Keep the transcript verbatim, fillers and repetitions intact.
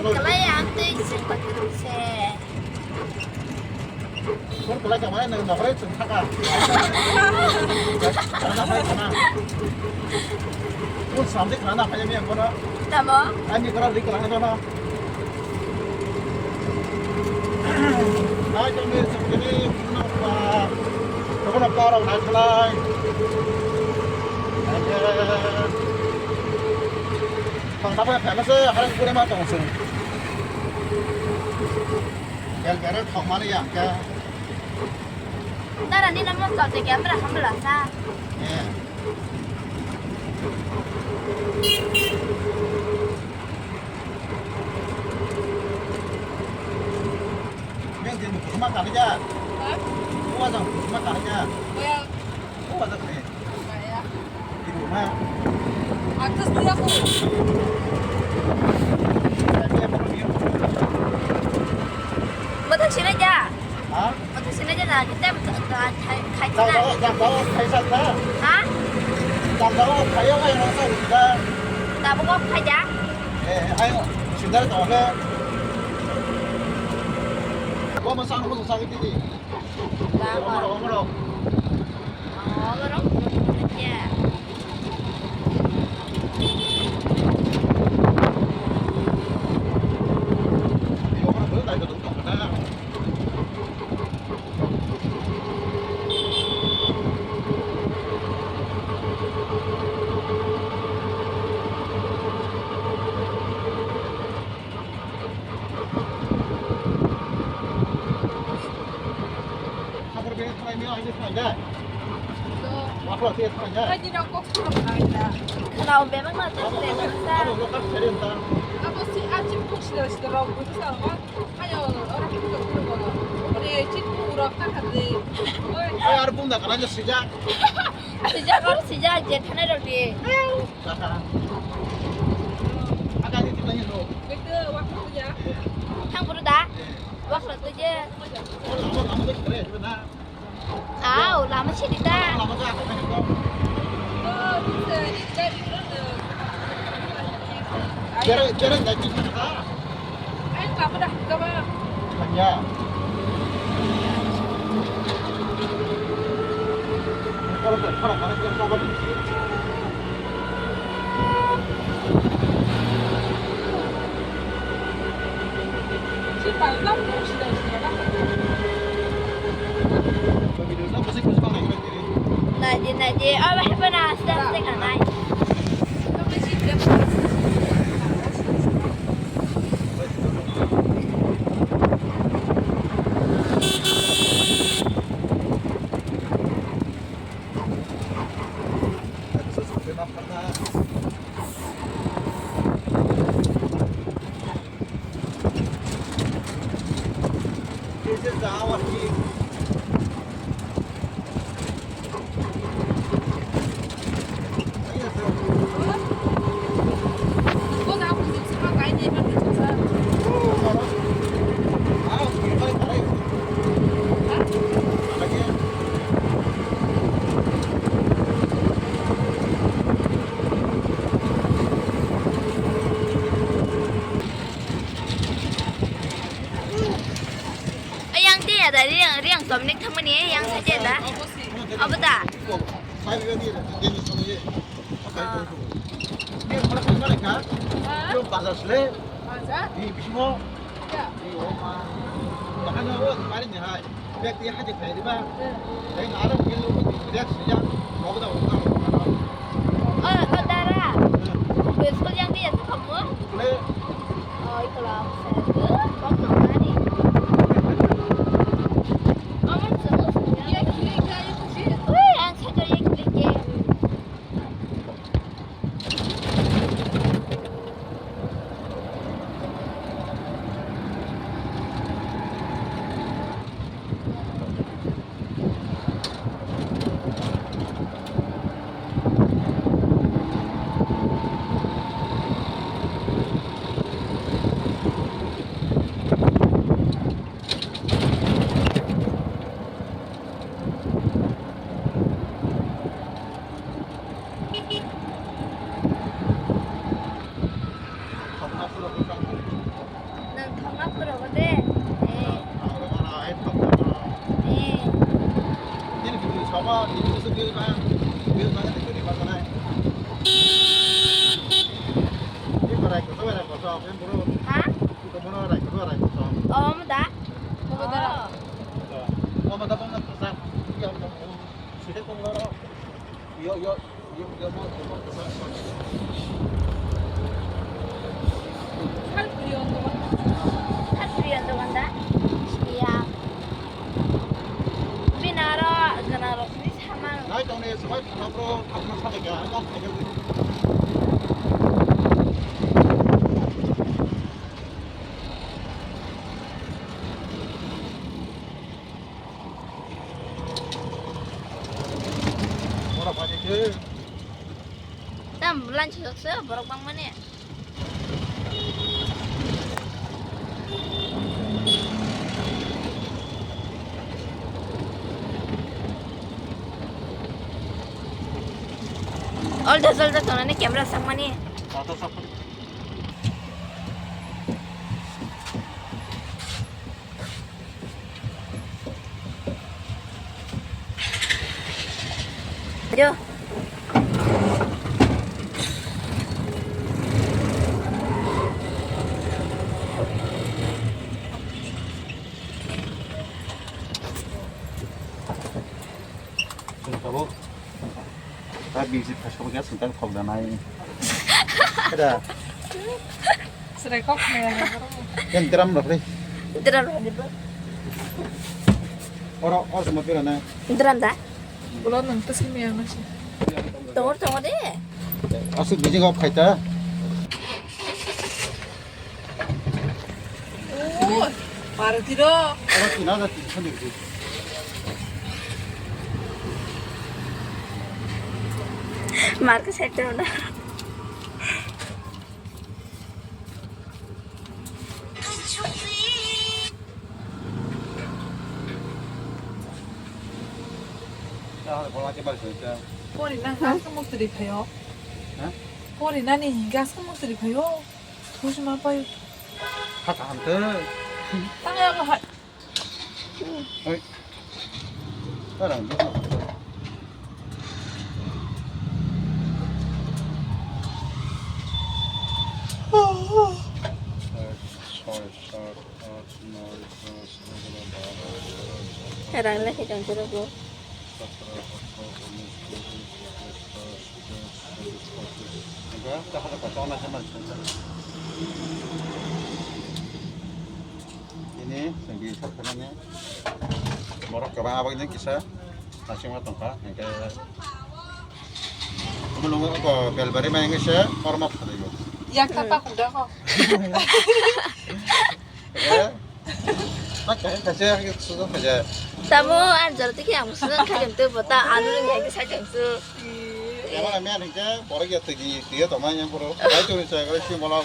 Kalai ang tei sing patung se. Kalai ka mai nang nokre chung thaka. Kana pai kana. Kun samde kana pai mi ang kono. Tamo? Ani kora ri kala na. Nai tongni chwngkini phunukma, phunukma rok naikhlai. Thangna bai phaima se harang kure ma tong chwng. Bel bere thokmani yang khe. Dara ni namo kau te kya bra hamla sa. Eh. Meng din kuma kali ja. Hah? Kuma jang kuma kali ja. Kaya. Kuma jang ni. Kaya. Di kuma. Atas dia aku. Mata sini aja. Ha? Mata sini aja na, kita khai khai. Jang jang khai sa ta. Ha? Jang jang khai yo khai sa ta. Tabuk khai ja. Eh, ayo, sundar tong khe. Bo mo sang, mo sang kiti di. Ba, ba. Omoro, omoro. Omoro. Ya. Di omoro, bo dai ko tong na. Khna o bebak ma tong bebak sa. Abo si a chip puk sida sida rok bujui sa ma. Ayo, oro bujui sa ma. Ore chip puk rok ta khat de. Oi. Oi, ar bunda kana je sijak. Sijak, oro sijak, je thanai rok de. Saka. Aga ni tina ni no. Bek de wak no ya. Thang buru da. Wak rok de je. Amo, amo de kare na. Au, lama sini ta. Jere, jere, jere, jere. Ai, lama dah, coba. Hanya. Kalau tak, kalau mana dia coba. Naidi, naidi, oh, bahai pun aste aste kanai. Ayang te ya da, riang, riang somnek thamani, yang saja da. Apa da? Bazar sele. Bazar? Di bisingo. Ya. Di oma. Bahkan o kemarin ya. Bag dia haji kaya di ba. Tapi ada mungkin lu bag sejak mau kita utang. Oh, oh, dara. Besok yang dia tuh kamu? Le. Oh, itu lah. Kok nggak nih? Kamu terus. Iya, iya, iya, iya. Wih, yang saya jadi klik ya. Ha? Oh, mada? Mada. Oh, mada bang na sa. Yo, yo, yo. Yo, yo. Yo, yo, mo, mo, sa, sa. Sal priyo to. Sal priyo to ganda. Iya. Binaro, ganaro. Nai tong ni swbai thangna bro, thangna sa de ga, ang thangna. Ora bhaji ke. Tam lunch hok se borok bang mane. Olda jolda tonani camera sakmani. Auto sap. Ayo. Chwng tabuk ta bisi thasok ya swngjak thok da nai. Keda. Serai kok me ya bro. Yang drum rok le. Drum rok le bro. Oro, oro sama pira na. Drum da. Bro nang ta sini ya masih. Tongor tongor de. Asuk bijing kok khaita. Oi, Bharati ro. Oro tin hajar tinsho ni bisi. Market side ro na. Pori nang gas ka mukti ri phayo. Ha? Pori nani gas ka mukti ri phayo. Buji ma payo. Ha, kaham te. Tang ya ko hai. Oi. Tarang di. Soi, sat, at, noi, dos, egaro, baro, tero, chaudo, Rang le khe tong sero bo. Satro, atro, unis, kuris, ekis, bais, teis, chobis, pochis. Enggak, dah ada kacang macam macam. Ini sendiri satu ni. Borok kwbang abang ni kisa. Asing ma tongkha, hingke. Omo nungo ko belbari ma hingke se korma phalaiyo. Yak ta Hmm. pakuk da ko. Eh? Ma kaya kaja hingke sudo kaja. Tamo anjal tiki ang sudo kaja tu bota anu ni hingke sa jam su. Ya ma ami hingke borok ya tigi tiga toma yang poro. Ai tu ni sa kali si mola.